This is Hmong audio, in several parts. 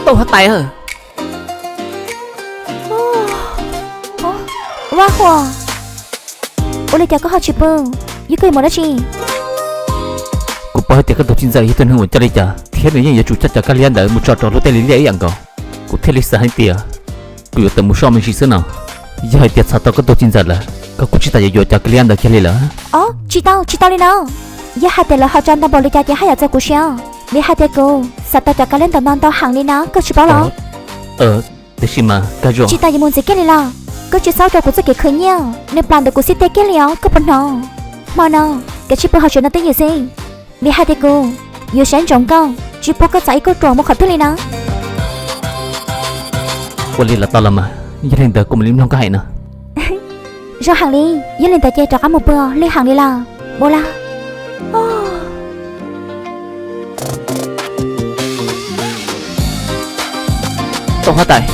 Tauj huab tais. Vaj Huam, ua li cas koj ho tsis pw? Yog koj yuav mus dab tsi? Kuv paub hais tias koj tus txiv ntxawm yog tus neeg uas coj li cas thiab nws yeej yuav tsum coj cov kab liab ntawd mus tso rau lub teb li liaj ib yam nkaus. Kuv thiaj li xav hais tias kuv yuav tawm mus soj me ntsis xwb no. Yog hais tias txhom tau koj tus txiv ntxawm lawm, koj kuj tsis tas yuav yuav cov kab liab ntawd kiag li lawm. Ob, tsis tau, tsis tau li no. Yog hais tias lawv ho tso ntau npaum li cas ces haj yam txog kuv siab, vim hais tias kuv xav tau cov kab liab ntawm no ntau heev li na, koj tsis paub los? Tiam sis mas Kab Zuag, tsis tas yuav mus ntxiv kiag li los? Koj tsis txhob rau kuv txoj kev khwv nyiaj, nws plam ntawm kuv xib teg kiag li os, koj puas hnov? Hmo no, kav tsij pw hauv tsev no twj ywm xwb, vim hais tias kuv yuav saib ntsoov koj, tsis pub koj txav ib kauj ruam mus qhov twg li na. Ua li los tau los mas, yog li ntawd kuv mam li mloog koj hais no. Zoo heev li, yog li ntawd ces rov qab mus pw os, lig heev li lawm. Mus lawm. Tub huab tais,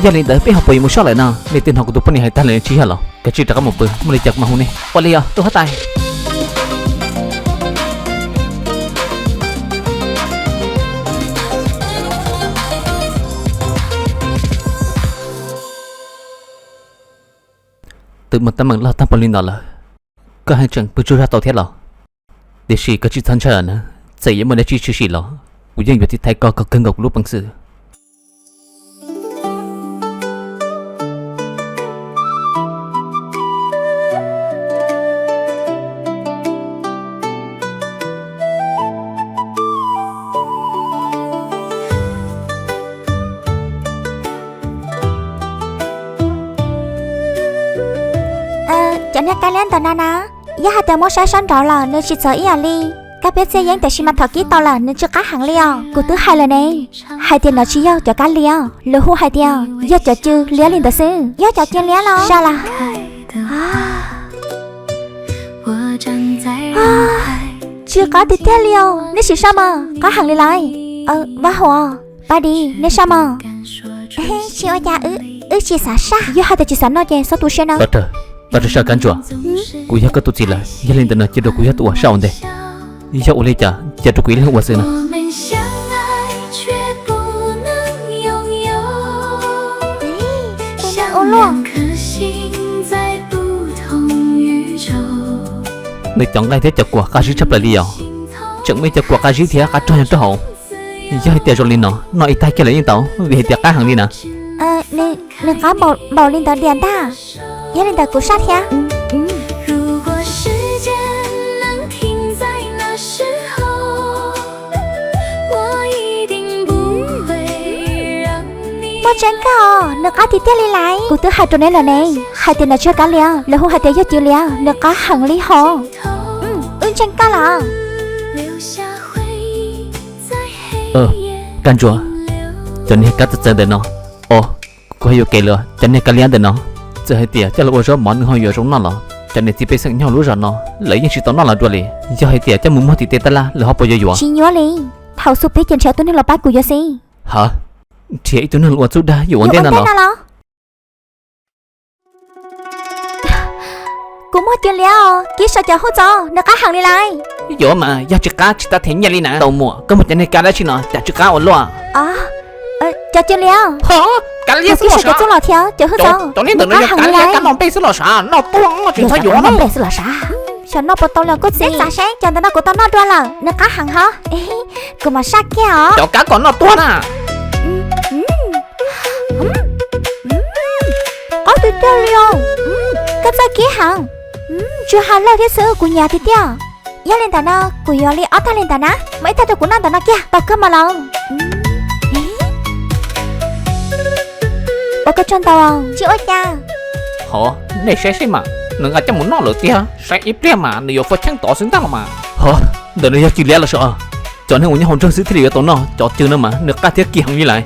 yog li ntawd peb ho puas yuav mus soj lawm no? Nej twb hnov kuv tus poj niam hais tag lawm tsis yog los? Kav tsij rov qab mus pw, muaj li cas kuv mam hu nej. Ua li os tub huab tais. Twb muaj teeb meem loj tag npaum li no lawm, koj heev tseem pw tsaug zog tau thiab los? Tiam sis koj tsis txhob ntshai na, txawm yuav muaj dab tsi tshwm sim los kuv yeej yuav tiv thaiv koj kom kawg nkaus kuv lub peev xwm. Cov niag kab liab ntawm no na, yog hais tias muab saib sab nraud lawm nws tsis txawv ib yam li kab piab txiaj yeeb, tiam sis mas thaum kib tau lawm nws tsw qab heev li os. Kuv twb hais lawm ne, hais tias no tsis yog cov kab liab, lawv hu hais tias yog cov cw liab li ntawd xwb. Yog cov cw liab los? Saj las. Tsw qab tiag tiag li os, nej sim saj mas, qab heev li lawm. Vaj Huam, Paj Dis, nej saj mas. Tsis ua cas, wb tsis xav saj. Yog hais tias tsis xav noj ces txhob tu siab nawb. Tau raws saj Kab Ntsuag, kuv yog koj tus txiv lawm, yog li ntawd no cia rau kuv yog tus uas saj ua ntej. Yog ua li cas cia rau kuv ib leeg ua xwb na. Nws cov nqaij thiab cov kuam qab zib tshaj plaws li os. Tseem muaj ib cov kuam qab zib thiab qab rog nyob rau hauv. Yog hais tias zoo li no noj ib tag kiag los yeej tau, vim hais tias qab heev li na. Nws qab npaum li ntawd tiag ntag. Yog li ntawd kuv saj thiab. Muaj tseeb kawg os, nws qab tiag tiag li lawm. Kuv twb hais rau neb lawm ne, hais tias nws tsis yog kab liab, lawv hu hais tias yog cw liab, nws qab heev li hos. Wb ntseeg koj los? Kab Ntsuag, cov niag kab txawv txawv ntawm no, o, kuv hais yuam kev lawm, cov niag kab liab ntawm no, txawm hais tias coj los ua zaub mov nws ho yuav zoo noj los? Cov niam txiv pej xeem nyob lub zos no lawv yeej tsis tau noj los dua li. Yog hais tias coj mus muag tim tej tab laj lawv ho puas yuav yuav? Tsis nyuaj li, thaum xub pib ces nrhiav tus neeg los pab kuv yuav xwb. Ha, nrhiav ib tug neeg los ua txuj dag yuav ua ntej no los? Kuv muag cw liab os, kib saib cov hwj txov, nws qab heev li lawm. Yuav mas yog tsis qab tsis tas them nyiaj li na. Tau muam, koj muag cov niag kab dab tsi no cas tsis qab ua luaj? Cov cw liab. Ho, kab liab xwb los sav. Cov txuj lom thiab cov hwj txov, cov niag ntawm no yog kab liab kab noj npej xwb los sav, noj tuag tsis txhob yuav noj npej xwb los sav. Xyov noj puas tau li koj txiv. Txav seb, cov ntawm no kuv tau noj dua lawm, nws qab heev hos. Kuv mam saj kiag os. Cov kab kom noj tuag na. Qab tiag tiag li os. Koj txawj kib heev. Tsw ha lawj thiab xwb, kuv nyiam tiag tiag. Yog li ntawd no kuv yuav li ob tag li ntawd na, muab ib tag rau kuv noj ntawm no kiag tau kawg mas los. Ua koj tsaug ntau, tsis ua cas. Hov, nej saib seb mas, nws nqa coj mus noj lawm tiag, saib ib pliag mas nws yuav fua cheej tod xwb ntag los mas. Hov, ntawm no yog cw liab los sav. Cov neeg uas nyob hauv nroog xwb thiaj li yuav tau noj, cov cw no mas nws qab thiab kim heev li lawm.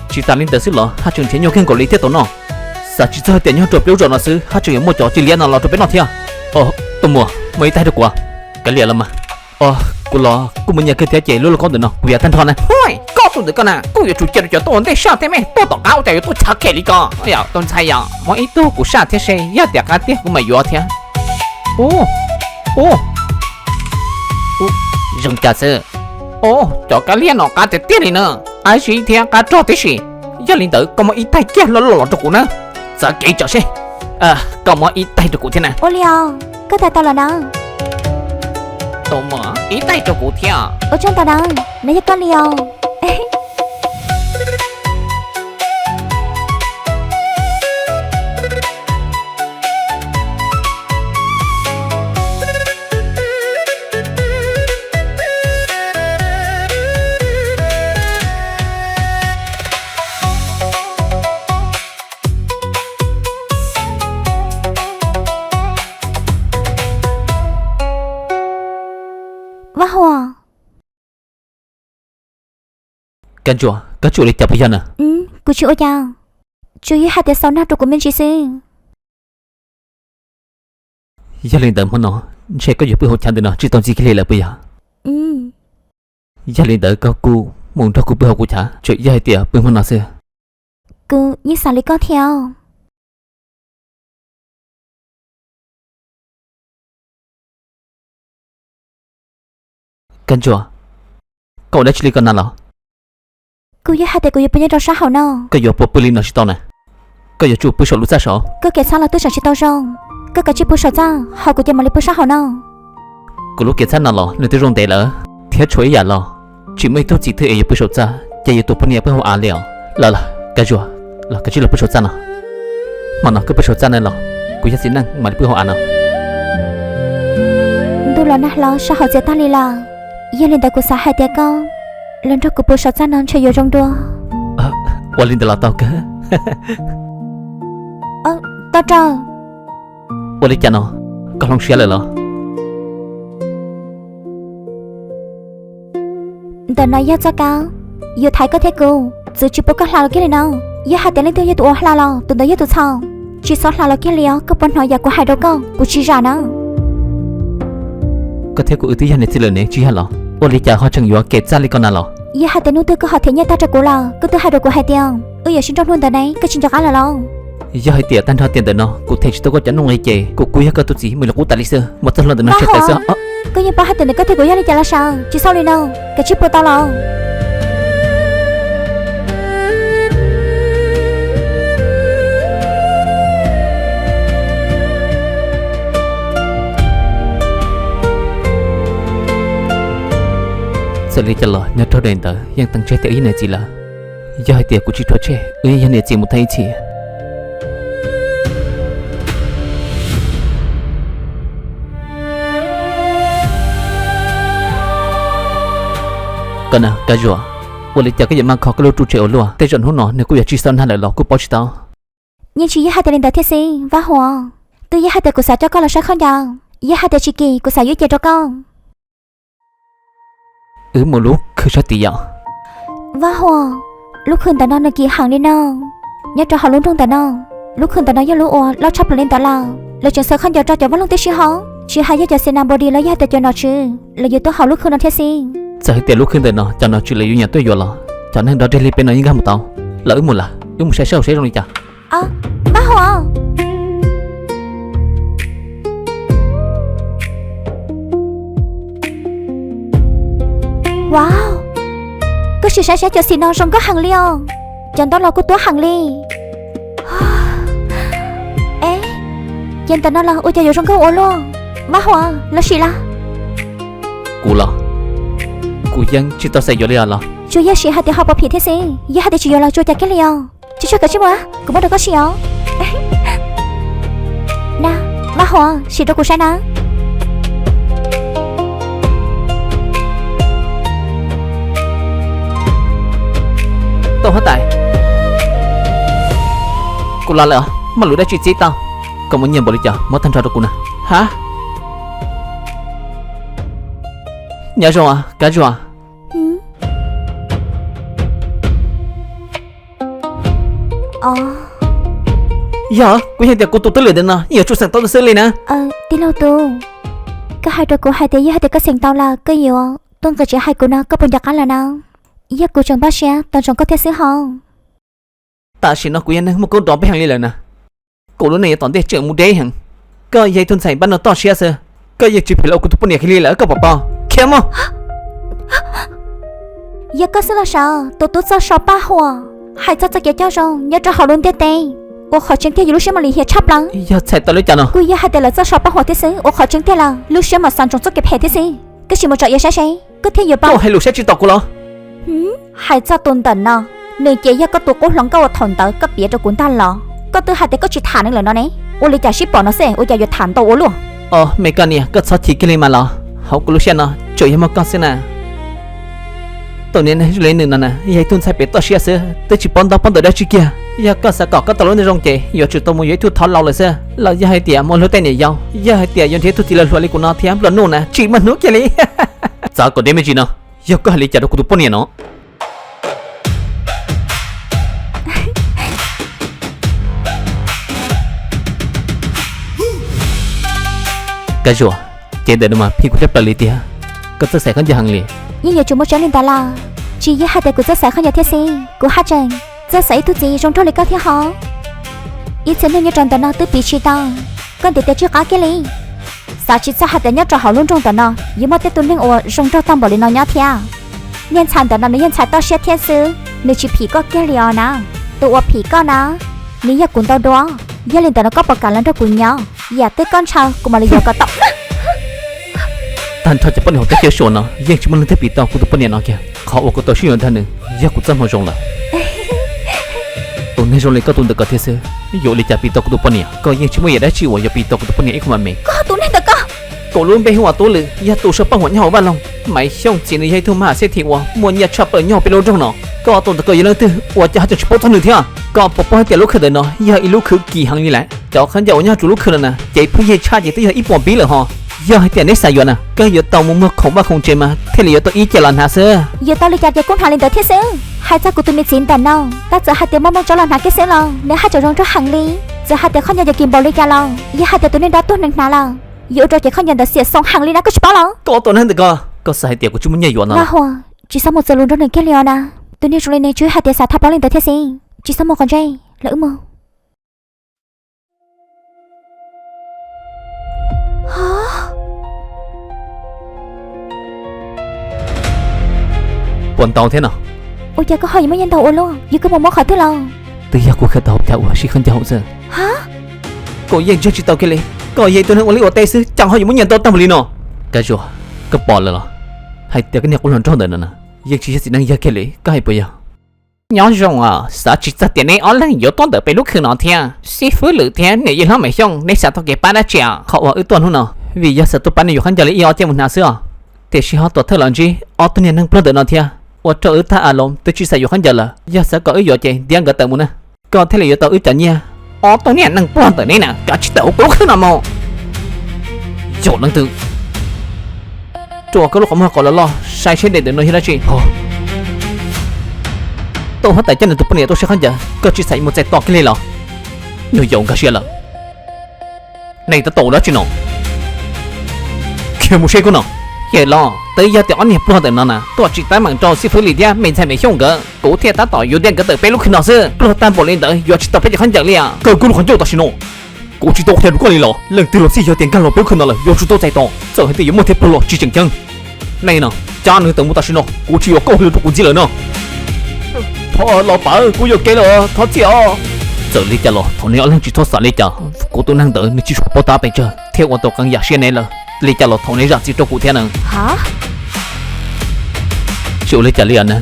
Tsis tas li ntawd xwb los haj tseem nrhiav nyuaj kawg nkaus li thiaj tau noj. Xav tsis txog hais tias nyob rau peb lub zos no xwb haj tseem yuav muaj cov cw liab no los rau peb noj thiab. Os, tus muam, muaj ib tag rau kuv. Kav liam los mas. Os, kuv los kuj muaj nyiaj kawg thiab ces lub lauj kaub ntawm no kuv yuav tag nrho na. Koj tus ntawm koj na kuj yuav tsum cia rau cov tuaj ua ntej saj thiab me, tuaj tom qab ua cas yuav tuaj chav khem li ko. Yog tus ntxhais yog muaj ib tug kuv saj thiab seb yog tias qab tiag kuv mam yuav thiab. Ub, ub, zoo cas xwb. Ub, cov kab liab no qab tiag tiag li na. av zib thiab qab rog tib si. Yog li ntawd koj muab ib taig kiag loj loj los rau kuv na. Txav kev tso seb. Koj muab ib taig rau kuv thiab na. Ua li os, koj tais tau los na. Tus muam, ib taig rau kuv thiab. Ua tsaug ntau na, no yog koj li os. Vaj Huam. Kab Ntsuab, koj tsis ua li cas puas yog na? Kuv tsis ua cas, tsuas yog hais tias xaus nag rau kuv me ntsis xwb. Yog li ntawd hmo no ntshe koj yuav pw hauv chav ntawm no tsis tau ntxiv kiag li lawm puas yog? Yog li ntawd koj kuj mus nrog kuv pw hauv kuv chav, tsuas yog hais tias pw hmo no xwb. Kuv yeej xav li koj thiab. Kab Ntsuab, koj ua dab tsi li ko na los? Kuv yog hais tias kuv yuav pw nyob rau sab hauv no. Koj yuav puas pw li no tsis tau na? Koj yuav tsum pw saum lub txaj saud. Koj kev txhab los twb tseem tsis tau zoo, koj kav tsij pw saum txaj ho kuv ces mam li pw sab hauv no. Kuv lub kev txhab no los nws twb zoo ntev lawm thiab tshuav ib yam los tsis muaj ib tug txiv twg es yuav pw saum txaj ces yuav tus poj niam pw hauv av li os. Los los Kab Ntsuab, los kav tsij los pw saum txaj no. Hmo no koj pw saum txaj no los kuv yog txiv neej mam li pw hauv av no. Ntuj los nag hlo sab hauv txias tag li lawm, yog li ntawd kuv xav hais tias koj los nrog kuv pw saum txaj no ntshe yuav zoo dua. Ua li ntawd los tau kawg. Tau raws. Ua li cas no, koj hloov siab lawm los? Ntawm no yog txoj kab yuav thaiv koj thiab kuv, txwv tsis pub koj hla los kiag li no. Yog hais tias leej twg yog tus uas hla los tus ntawd yog tus txhaum. Tsis txhob hla los kiag li os, koj puas hnov yam kuv hais rau koj, kuv tsis zam na. Koj thiab kuv wb twb yog niam txiv lawm ne, tsis yog los? Ua li cas ho tseem yuav kev txaj li ko na los? Yog hais tias hnub twg koj ho them nyiaj tag rau kuv lawm, koj twb hais rau kuv hais tias wb yuav sib nrauj hnub ntawd ne, koj tsis nco qab lawm los? Yog hais tias tag nrho tiam ntawm no kuv them tsis tau koj cov nuj nqi ces kuv kuj yog koj tus txiv mus li qub tas li xwb, mus txog hlo ntawm no tseg tawm xwb. Koj yeej paub hais tias ntawm koj thiab kuv yog li cas los sav, tsis xaus li no, kav tsij pw tau los. Txawm li cas los nyob rau daim ntawd yeej teem tseg tias wb yog niam txiv lawm. Yog hais tias kuv tsis rhuav tseg wb yeej yog niam txiv mus tag ib txhis. Koj na Kab Zuag, ua li cas koj yuav maj kho koj lub ruj tsev ua luaj? Tej zaum hnub no nws kuj yuav tsis xaus nag lawm los kuj paub tsis tau. Yeej tsis yog hais tias li ntawd thiab xwb Vaj Huam. Twb yog hais tias kuv xav coj koj los saib khaub ncaws, yog hais tias tsis kim kuv xav yuav ib ce rau koj. Wb mus lub khw sab tid yom. Vaj Huam, lub khw ntawm no nws kim heev li no. Nyob rau hauv lub nroog ntawm no, lub khw ntawm no yog lub uas loj tshaj plaws li ntawd lawm. Lawv tseem xaws khaub ncaws rau cov vaj loog tib si hauv, tsis hais yog cov xis nas npau dis los yog hais tias cov nom tswv, lawv yuav tuaj hauv lub khw no thiab xwb. Txawm hais tias lub khw ntawm no cov nom tswv lawv yuav nyiam tuaj yuav los, cov neeg nrov nreg li peb no yeej nkag mus tau. Los wb mus lawm, wb mus saib seb hauv seb zoo li cas. Vaj Huam. Wow, koj sim saib saib cov xim no zoo nkauj heev li os. Cov ntaub los kuj tuab heev li. Es, ces ntawm no los ua cas yuav zoo nkauj ua luaj. Vaj Huam, los sim las. Kuv los, kuv yeej tsis tau xav yuav li os los. Tsuas yog sim hais tias ho pom phim thiab xwb, yog hais tias tsis yuav los tsuas cas kiag li os. Tsis tsuag, kav tsij mus, kuv muab rau koj sim os. Na, Vaj Huam, sim rau kuv saib na. Tau huab tais, kuv los lawm os, muaj lus dab tsi txib tau. Koj muaj nyiaj npaum li cas muab tag nrho rau kuv na. Ha, nyob zoo Kab Zuag. Yog, kuv yog tias kuv tus twb lwm ntawm no yeej yuav tsum xeem tau xwb li na. Tij laug Tub, koj hais rau kuv hais tias yog hais tias koj xeem tau lawm koj yuav tuaj nqis tsev hais kuv no, koj puas nco qab lawm na? Yog kuv tseem npaj siab tos ntsoov koj thiab xwb ho. Tam sim no kuv yog neeg muaj koob nrov npej heev li lawm na. Kuv lub neej yav tom ntej tseem mus deb heev. Koj yog ib tug ntxhais npab no toj siab xwb. Koj yeej tsis phem los ua kuv tus poj niam kiag li lawm koj puas paub? Khiav mus. Yog koj xwb los sav, tus tub txoj saw paj huam, hais txog txoj kev coj zoo nyob rau hauv lub ntiaj teb, ua qhov tseeb tiag yus lub siab mas lim hiam tshaj plaws. Yog txhais tau li cas no? Kuj yog hais tias lawv txoj saw paj huam thiab xwb, ua qhov tseeb tiag lawm lub siab mas xav ntsoov txoj kev phem thiab xwb. Koj sim mus tsom iav saib seb koj thiaj yuav paub. Koj hais lus siab tsis tau kuv los? Hais txog tus ntawm no, nws ces yog koj tus qub hluas nkauj uas thaum ntawd koj piav rau kuv ntag los. Koj twb hais tias koj tsis tham nws lawm no ne, ua li cas sib pom no xwb ua cas yuav tham ntau ua luaj? Os, me koj niam, koj txhob chim kiag li mas los, hauv kuv lub siab no tsuas yog muaj koj xwb na. Tus niag neeg zoo li nws no na yog ib tug ntxhais pem toj siab xwb, twb tsis paub ntaub paub ntawv dab tsi kiag. Yog koj xav kom koj tau lub neej zoo ces yuav tsum tau mus yuav ib tug thov laus lawm xwb, los yog hais tias mus hlub tej niam yau, yog hais tias yuav nrhiav ib tug txiv laus hluas li kuv no thiab nplua nuj na tsis muaj hnub kiag li. Txav kom deb me ntsis no, yog koj hais li cas rau kuv tus poj niam no? Kab Zuag, cev ntawm no mas phim kuv siab plaws li tiag. Koj txawj xaiv khaub ncaws heev li. Yeej yuav tsum muaj tseeb li ntawd lawm. Tsis yog hais tias kuv txawj xaiv khaub ncaws thiab xwb, kuv haj tseem txawj xaiv ib tug txiv zoo nraug li koj thiab hos. Ib txhia neeg nyob rau ntawm no twb piv tsis tau koj ntiav tias tsw qab kiag li. Xav tsis txog hais tias nyob rau hauv lub nroog ntawm no yuav muaj tej tus neeg uas zoo nraug tag npaum li no nyob thiab. Niag ntxhais ntawm no nws yeej ntxhais toj siab thiab xwb, nws tsis phim koj kiag li os na. Tus uas phim koj na, nws yog kuv ntau dua. Yog li ntawd no koj puas kam los nrog kuv nyob? Yam twg koj ntshaw kuv mam li yuav kom tau. Tag nrho cov poj niam hauv teb chaws Suav no yeej tsis muaj leej twg phim tau kuv tus poj niam no kiag. Qhov uas kuv tau sib yuav nrog nws yog kuv txoj hmoo zoo lawm. Tus neeg zoo li koj tus ntawm ko thiab xwb yuav ua li cas phim tau kuv tus poj niam? Koj yeej tsis muaj yam dab tsi uas yuav phim tau kuv tus poj niam ib qho mas me. Koj tus neeg ntawm ko. Kuv lub npe hu ua Tub Lwm, yog tus saw paj huam nyob hauv vaj loog. Maiv Xyooj txiv nws yog ib tug mab ham xej thim uas muaj nyiaj tshaj plaws nyob hauv peb lub nroog no. Koj tus ntawm ko yog leej twg uas cas ho tseem tsis paub txog nws thiab? Koj puas paub hais tias lub khw ntawm no yog ib lub khw kim heev li lawm? Cov khaub ncaws uas nyob hauv lub khw no na ces pheej yig tshaj ces twb yog ib puas npiv lawm hos. Yog hais tias neb xav yuav na, koj yuav tau mus muag khoom vaj khoom tsev mas thiaj li yuav tau ib ce los hnav xwb. Yuav tau li cas ces kuj hnav li ntawd thiab xwb. Hais txog kuv tus me txiv ntawm no, tab txawm hais tias muaj muaj tsob los hnav kiag xwb los nws haj tseem zoo nraug heev li. Txawm hais tias khaub ncaws yuav kim npaum li cas los yog hais tias tus neeg nrog tuag neeg hnav lawm, yuav ua rau ces khaub ncaws ntawd xiam xoom heev li na, koj tsis paub los? Koj tus neeg ntawm ko, koj xav hais tias kuv tsis muaj nyiaj yuav no los? Huas, tsis txhob mus txuas lus nrog nws kiag li os na. Tus neeg zoo li nws tsuas hais tias xav tham paub li ntawd thiab xwb. Tsis txhob mus qhov ntsej, lawv wb mus. Puas ntau thiab no? Ua cas koj ho yuav muaj nyiaj ntau ua luaj, yog koj mus muab qhov twg los? Twb yog kuv khaws tau hauv cav uas sib khaub ncaws hauv xwb. Ha? Kuv yeej ntseeg tsis tau kiag li, koj yog ib tug neeg ua liaj ua teb xwb cas ho yuav muaj nyiaj ntau tag npaum li no? Kab Zuag, koj pom lawm los? Hais tias koj niag qub hluas nraug ntawm no na yeej tsis yog txiv neej yawg kiag li, koj hais puas yog? Nyob zoo os, xav tsis txog tias neb ob leeg yuav tuaj ntawm peb lub khw no thiab. Xib fwb Lwm thiab niam yawg hlob Maiv Xyooj, neb xav tau kev pab dab tsi os? Qhov uas wb tuaj hnub no, vim yog xav tuaj pab neb yuav khaub ncaws li ib ob ce mus hnav xwb os. Tiam sis ho tuam thawj los ntsib ob tug niag neeg pluag ntawm no thiab, ua rau wb tag a loos twb tsis xav yuav khaub ncaws lawm. Yog xav kom wb yuav ces ntiab nkawd tawm mus na, koj thiaj li yuav tau wb cov nyiaj. Ob tug niag neeg pluag ntawm neb na, kav tsij tawm hauv kuv lub khw no mus. Yog leej twg? Rua koj lub qhov muag qhov loj loj saib seb dej ntawm no yog dab tsi. Tub huab tais coj nws tus poj niam tuaj sib khaub ncaws, koj tsis xav mus txais tos kiag li los? Nyuag yaus nkag siab lawm. Nej tab tom ua dab tsi no? Khiav mus seb koj no. Yawm laus, twb yog tias ob niag pluag ntawm no na tuaj tsis teeb meem rau xib fwb Lis thiab me ntxhais Maiv Xyooj nkawd, kuv thiaj tab tom yuav ntiab nkawd tawm peb lub khw no xwb. Pluag tag npaum li ntawd yuav tsis tau peb cov khaub ncaws li as? Koj koj lub qhov ncauj tam sim no, kuv tsis tau qhia rau koj li los? Leej twg los xij yog tias nkag los peb lub khw no lawm yuav tsum tau txais tos, txawm hais tias yuav muaj thiab pluag los tsis tseem ceeb. Nej no, cab nws tawm mus tam sim no, kuv tsis yuav koj hais lus rau kuv ntxiv lawm no. Thov los pab, kuv yuam kev lawm, thov txim os. Txawm li cas los thaum neb ob leeg tsis txhob xav li cas, kuv tus neeg ntawd nws tsis tshua paub tab pes tsawg thiab ua tau qee yam siab neb lawm. Li cas los thaum neb zam txim rau kuv thiab na. Tsis ua li cas li os na.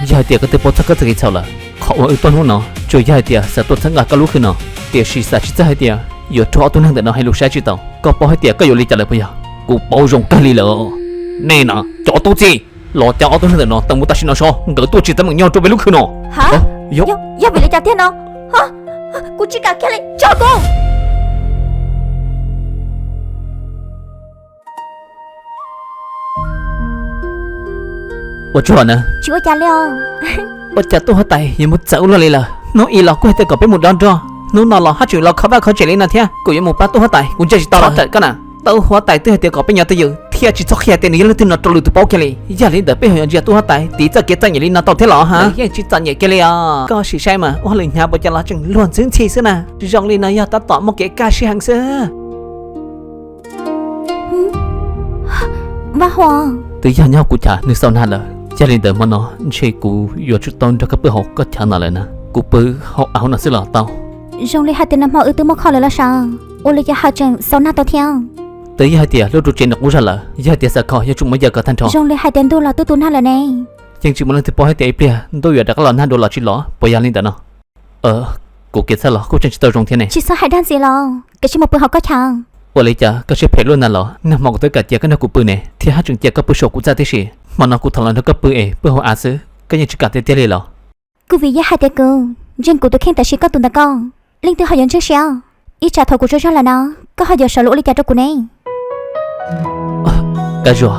Yog hais tias koj twb paub txog koj txoj kev txhaum lawm, qhov uas wb tuaj hnub no tsuas yog hais tias xav tuaj txhawb nqa koj lub khw no, tiam sis xav tsis txog hais tias yuav raug ob tug neeg ntawm no hais lus saib tsis taus. Koj paub hais tias koj yuav li cas lawm puas yog? Kuv paub zoo kawg li lawm. Nej na, cov tub txib, los cab ob tug neeg ntawm no tawm mus tam sim no seb nkawd tuaj tsis teeb meem nyob rau peb lub khw no. Yog vim li cas tiag no? Kuv tsis kam kiag li, tso kuv. Ua tsaug na. Tsis ua cas li os. Ua cas tub huab tais yuav mus txawv ua luaj li lawm? Hnub i los kuj hais tias kom peb mus dob nrog, hnub no los haj tseem los kho vaj kho tsev li no thiab. Kuv yuav mus pab tub huab tais, kuv ntsia tsis tau lawm. Txhob rawm koj na. Tub huab tais twb hais tias kom peb nyob twj ywm thiab tsis txhob qhia tias nws yog leej twg no rau lwm tus paub kiag li. Yog li ntawd peb ho yuav ntsia tub huab tais tiv txoj kev txom nyem li no tau thiab los? Ha, yeej tsis txom nyem kiag li os. Koj sim saib mas, ua hauj lwm hnyav npaum cas los tseem luag ntxhwb ntxhi xwb na. Zoo li no yog tab tom muaj kev kaj siab heev xwb. Vaj Huam, twb yog nyob kuv cas nws xaus nag lawm. Yog li ntawd hmo no ntshe kuv yuav tsum tau nrog koj pw hauv koj chav no lawm na. Kuv pw hauv av no xwb los tau. Zoo li hais tias nag hmo wb twb muab kho lawm los sav, ua li cas ho tseem xaus nag tau thiab? Twb yog hais tias lub ru tsev nws qub zog lawm, yog hais tias xav kho yuav tsum muab yawm kom tag nrho. Zoo li hais tias ntuj los twb tu nag lawm ne. Yeej tsis muaj leej twg paub hais tias ib pliag ntuj yuav rov qab los nag dua los tsis los, puas yog li ntawd no? Kuv kev txhaj los kuj tseem tsis tau zoo thiab ne. Tsis txhob hais dag ntxiv los, koj cia li mus pw hauv koj chav. Ua li cas koj siab phem luaj ntag los? Nag hmo kuv twb kam cia koj nrog kuv pw ne, thiab haj tseem cia koj pw saum kuv txaj tib si. Hmo no kuv thov los nrog koj pw es pw hauv av xwb, koj yeej tsis kam tiag tiag li los? Kuj vim yog hais tias kuv ntseeg kuv tus kheej tam sim koj tus ntawd koj, leej twg ho yuav ntseeg siab? Ib tsam thaum kuv tsaug zog lawm no, koj ho yuav sawv los ua li cas rau kuv ne? Kab Zuag,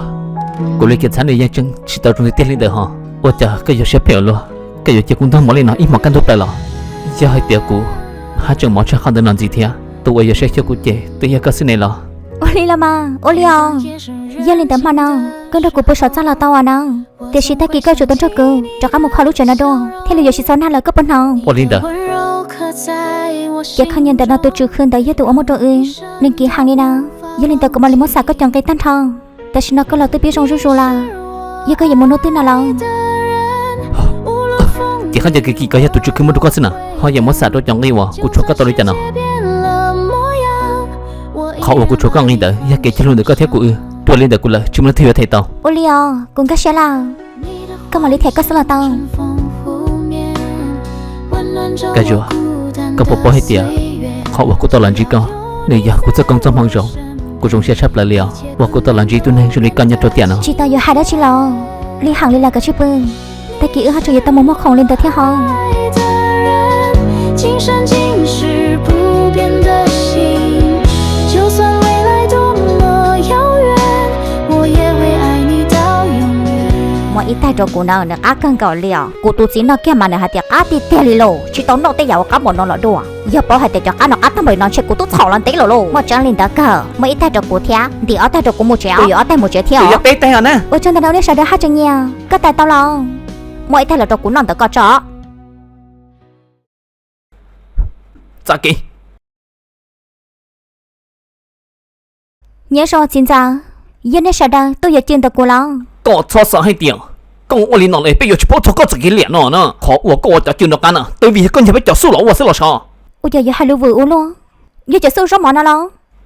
kuv li kev txhaj nws yeej tseem tsis tau zoo tiag tiag li ntawd ho. Ua cas koj yuav siab phem ua luaj? Koj yuav cia kuv ntog mov li no ib hmos kaj ntug plaws los? Yog hais tias kuv haj tseem mov tshaj qhov ntawd no ntxiv thiab, tus uas yuav saib xyuas kuv ces twb yog koj xwb ne los? Ua li los mas, ua li os. Yog li ntawd hmo no koj nrog kuv pw saum txaj los tau os na. Tiam sis tag kis koj tsum tau nrog kuv rov qab mus kho lub tsev no dua, thiaj li yuav tsis txaus nag lawm koj puas hnov? Ua li ntawd. Cov khaub ncaws ntawm no tus tswv khw ntawd yog tus uas muab rau wb, nws kim heev li na. Yog li ntawd kuv mam li muab xam koj cov nqi tag nrho. Tam sim no koj los twb pib zoo zuj zus lawm, yog koj yuav mus hnub twg no los? Ces khaub ncaws kim kim ko yog tus tswv khw muab rau koj xwb na, ho yuav muab xam rau cov nqi uas kuv tshuav koj tau li cas no? Qhov uas kuv tshuav koj nqi ntawd yog kev cog lus ntawm koj thiab kuv wb, dua li ntawd kuv lawm tsis muaj leej twg yuav them tau. Ua li os, kuv nkag siab lawm. Koj mam li them koj xwb los tau. Kab Zuag, koj puas paub hais tias qhov uas kuv tau los ntsib koj, nws yog kuv txoj koob txoj hmoov zoo. Kuv zoo siab tshaj plaws li os uas kuv tau los ntsib tus neeg zoo li koj nyob rau tiam no. Tsis tau yuav hais dab tsi los, lig heev li lawm koj tsis pw. Tag kis wb ho tseem yuav tau mus muag khoom li ntawd thiab ho. Muaj ib taig rau kuv no nws qab kawg nkaus li os. Kuv tus txiv noj kiag mas nws hais tias qab tiag tiag li lauj, tsis tau noj tej yam uas qab npaum no los dua. Yog paub hais tias cov qab no qab tag npaum no ntshe kuv twb txhom los ntev lawm lauj. Muaj tseeb li ntawd kawg, muaj ib taig rau kuv thiab, ntim ob taig rau kuv mus tsev os. Kuv yuav ob taig mus tsev thiab os. Ua tsaug ntau na nej sawv daws haj tseem nyiam, koj tais tau los? Muaj ib taig los rau kuv noj ntawm koj tso. Txav kev. Nyob zoo txiv ntxawm, yog nej sawv daws tuaj yuav cw ntawm kuv los? Koj txhob xav hais tias koj ua li no lawm peb yuav tsis paub txog koj txoj kev liam no na. Qhov uas koj ua cov cw nraum qab na twb vim yog koj nyiag peb cov xuj los ua xwb los sav. Ua cas yuav hais lus vwm ua luaj? Yog cov xuj zaub mov no los?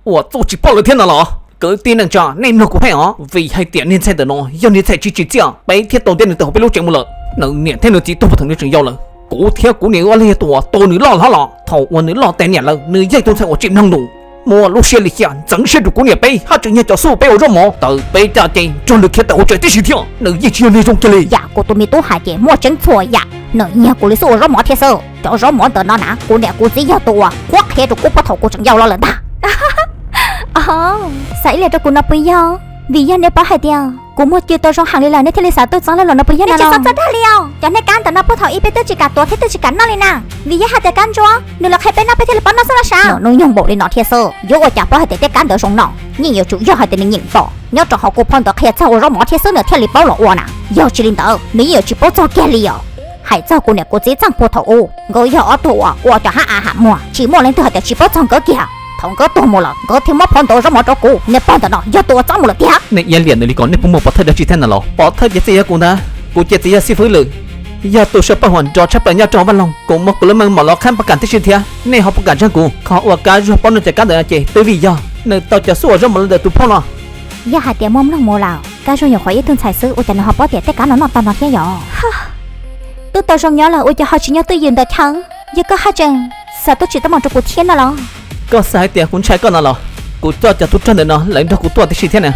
Ua txuj tsis paub lawm thiab no los? Kwv tij neej tsa, nej mloog kuv hais os, vim hais tias niag ntxhais ntawm no yog niag ntxhais tsis tsim txiaj, peb thiaj tau ntiab nws tawm hauv peb lub tsev mus lawm. Nws niam thiab nws txiv tuag puag thaum nws tseem yau lawm. Kuv thiab kuv niam wb ob leeg yog tus uas tu nws loj hlob los. Thaum uas nws loj tes niam lawm, nws yeej tus ntxhais uas tsis mloog lus, muaj lub siab lim hiam ntxeev siab rau kuv niam peb, haj tseem nyiag cov xuj peb ua zaub mov tawm peb caj ces nrog nws khiav tawm hauv tsev tib si thiab. Nws yeej tsis yog neeg zoo kiag li. Yam kuv tus me tub hais ces muaj tseeb txhua yam, nws nyiag kuv li xuj ua zaub mov thiab xwb. Cov zaub mov ntawm no na kuv niam kuv txiv yog tus uas qhuab qhia rau kuv puag thaum kuv tseem yau los lawm ntag. Xav ib leeg rau kuv no puas yog? Vim yog nej paub hais tias kuv muag cw tau zoo heev li lawm nej thiaj li xav tuaj txeeb lawm los no puas yog? Nej tsis txhob txhawj dag li os, cov niag kab ntawm no puag thaum ib peb twb tsis kam tuav thiab twb tsis kam noj li na. Vim yog hais tias kab ntsuab nws los qhia peb noj peb thiaj li paub noj xwb los sav. Hnub nyoog npaum li no thiab xwb, yuav ua cas paub hais tias tej kab ntawd zoo no? Yeej yuav tsum yog hais tias nws nyeem pom nyob rau hauv kuv phau ntawv qhia txog ua zaub mov thiab xwb nws thiaj li paub los ua na. Yog tsis li ntawd nws yeej yuav tsis paub txog kiag li os. Hais txog kuv niam kuv txiv txheej puag thaum ub, nkawd yog ob tug uas ua cov hab a ham muag, tsis muaj leej twg hais tias tsis paub txog nkawd kiag. Thaum nkawd tuag mus lawm nkawd thiaj muab phau ntawv ua zaub mov rau kuv, niag pog ntawm no yog tus uas txeeb mus lawm tiag. Nej iab liam nws li ko nej puas muaj pov thawj dab tsi thiab no los? Pov thawj ces txawm yog kuv ntag, kuv ces txawm yog xib fwb lawm. Yog tus saw paj huam nrov tshaj plaws nyob rau Vaj Loog, kuv muab kuv lub meej mom los qhab pas kam tib si thiab, nej ho puas kam ntseeg kuv? Qhov uas Kab Zuag paub noj cov kab ntawm no ces twb vim yog nws tau cov xuj ua zaub mov los ntawm tus phauj no. Yog hais tias muaj mloog mus lawm, Kab Zuag nyuam qhuav ib tug ntxhais xwb ua cas nws ho paub tias tej kab no noj tau no thiab yom? Twb tau zoo nyob lawm ua cas ho tsis nyob twj ywm ntawm chaw? Yog koj haj tseem xav tuaj tsim teeb meem rau kuv thiab no los? Koj xav hais tias kuv ntshai koj no los? Kuv coj cov tub rog ntawm no lawv nrog kuv tuaj tib si thiab na.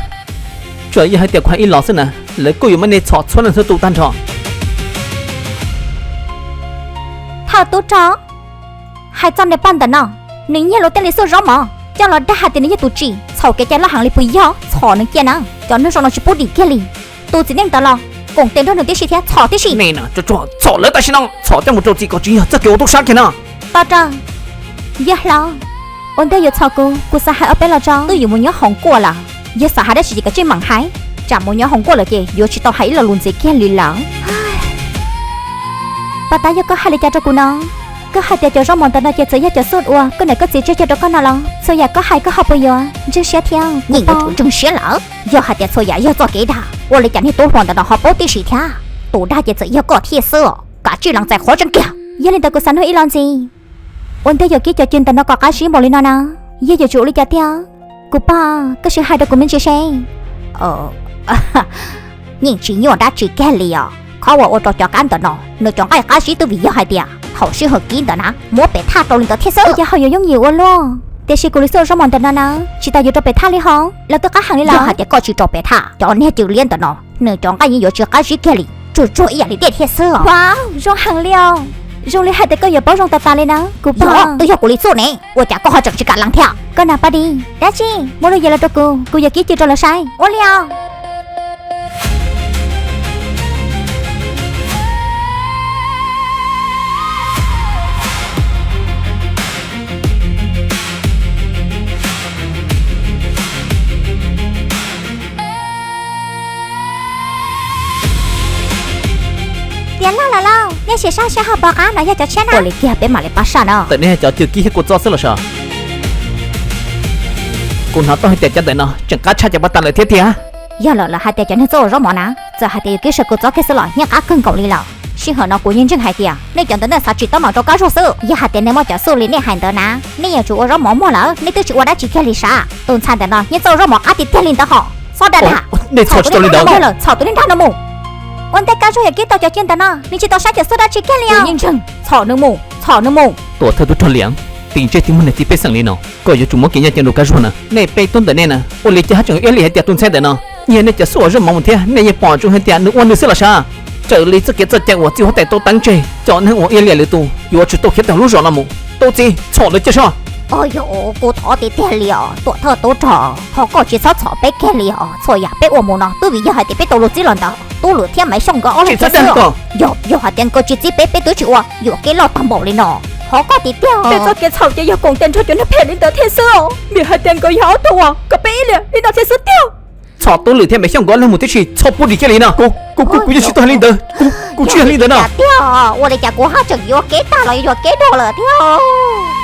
Tsuas yog hais tias kuv hais ib los xwb na, lawv kuj yuav muab nej txhom txhua leej txhua tus tag nrho. Thawj tub rog, hais txog niag pog ntawm no, nws nyiag luag tej li xuj zaub mov coj los dag hais tias nws yog tus tsim, txhaum kev cai loj heev li puas yog? Txhom nws cia na, cov neeg zoo no tsis pub dim kiag li. Tus txiv neej ntawd los koom tes nrog nws tib si thiab, txhom tib si. Nej na, txhom lawv tam sim no, txhom coj mus rau txim kom tsis yog txoj kev ua tub sab kiag na. Pog rog, yawg hlob, ua ntej yuav txhom kuv, kuv xav hais ob peb lo tso. Twb yuav mus nyob hoos kuaj lawm, yog xav hais dab tsi ces kav tsij meem hais, tsam mus nyob hoos kuaj lawm ces yuav tsis tau hais ib lo lus ntxiv kiag li lawm. Pov tab, yog koj hais li cas rau kuv no? Koj hais tias cov zaub mov ntawm no ces txawm yog cov xuj uas koj niam koj txiv tseg coj rau koj no los? Txhua yam koj hais koj ho puas yuav ntseeg siab thiab? Yeej yuav tsum ntseeg siab lawm. Yog hais tias txhua yam yog txoj kev dag, ua li cas niag tub hluas ntawm no ho paub tib si thiab? Tus dag ces txawm yog koj thiab xwb os, kav tsij lees txais qhov tseeb kiag. Yog li ntawd kuv xav nug ib lo ntxiv, ua ntej yuav kib cov cw ntawm no kom qab zib npaum li no na, yog yuav tsum ua li cas thiab? Kuv pog, koj sim hais rau kuv me ntsis seb. Yeej tsis nyuaj dab tsi kiag li os. Qhov uas ua rau cov qab ntawm no nws cov nqaij qab zib twb vim yog hais tias thaum sij hawm kib ntawd na muab pem thaj rau li ntawd thiab xwb. Ua cas ho yuav yooj yim ua luaj? Tiam sis kuv li xub ua zaub mov ntawm no na, tsis tas yuav rau pem thaj li hos, los twb qab heev li los? Yog hais tias koj tsis rau pem thaj, cov niag cw liab ntawm no nws cov nqaij yeej yuav tsis qab zib kiag li, tsuag tsuag ib yam li tiaj thiab xwb os. Wow, zoo heev li os. Zoo li hais tias koj yuav paub zoo tas tas li na kuv pog. Twb yog kuv li xub ne, ua cas koj ho tseem tsis kam lees thiab? Koj na Paj Di, dab tsi? Muaj lub yev los rau kuv, kuv yuav kib cw rau lawv saib. Ua li os. Tiav loj los lauj, nej sim saib seb hauv paus qab no yog cov tshiab na. Ua li kiag peb mam li pab saj na. Ntawm nej yog cov cw kib thiab kua txob xwb los sav? Kuv hnov tau hais tias cov ntawm no tseem qab tshaj cov pas tas lawm thiab tiag. Yog lawm lawv hais tias cov neeg txawj ua zaub mov na, txawm hais tias yuav kib sawv kua txob kiag xwb los yeej qab kawg nkaus li lawm. Sij hawm no kuv yeej ntseeg hais tias nej cov ntawd nej xav tsim teeb meem rau Kab Zuag xwb. Yog hais tias nej muaj cov xub li nej hais ntawd na, nej yuav tsum ua zaub mov muag lawm, nej twb tsis ua dab tsi kiag li sav. Tus ntxhais ntawm no yeej txawj ua zaub mov qab tiag tiag li ntawd hom. Txhob dag lam, nej txhob tsis tau li ntawd. Txhob tus niag dag no mus. Ua ntej Kab Zuag yuav kib tau cov cw ntawm no, nws tsis tau saib cov xub dab tsi kiag li os. Yeej ntseeg, txhob nws mus, txhob nws mus. Tuam thawj tub rog Liam, tim ntsej tim muag niag txiv pej xeem li no, koj yuav tsum muab kev ncaj ncees rau Kab Zuag na. Nej peb tub ntawm nej na, ua li cas ho tseem iab liam hais tias tus ntxhais ntawm no yog nej cov xub ua zaub mov mus thiab, nej yeej pom zoo hais tias nws ua nws xwb los sav? Raws li txoj kev txoj cai uas txij huab tais tau teev tseg, cov neeg uas iab liam lwm tus yuav tsum tau khiav tawm lub zos no mus. Tub txib, txhob lawv cia soj. Yog, kuv thov tiag tiag li os tuam thawj tub rog, thov koj tsis txhob txhob peb kiag li os. Txhua yam peb ua mus no twb vim yog hais tias peb tau luag txib los ntawd. Tub Lwm thiab Maiv Xyooj nkawd ob leeg xwb. Yog, yog hais tias nkawd tsis txib peb, peb twb tsis ua yuam kev loj tag npaum li no. Thov koj tiag tiag. Peb txoj kev txhaum ces yog koom tes nrog cov neeg phem li ntawd thiab xwb os. Vim hais tias nkawd yog ob tug uas kom peb iab liam li no thiab xwb tiag. Txhob Tub Lwm thiab Maiv Xyooj nkawd ob leeg mus tib si, txhob pub dim kiag li no. Kuv, kuv, kuv, kuv yuav tsis tau hais li ntawd. Kuv, kuv tsis yog hais li ntawd na. Tiag, ua li cas kuv ho tseem yuam kev tag los yuam kev dua lawm thiab.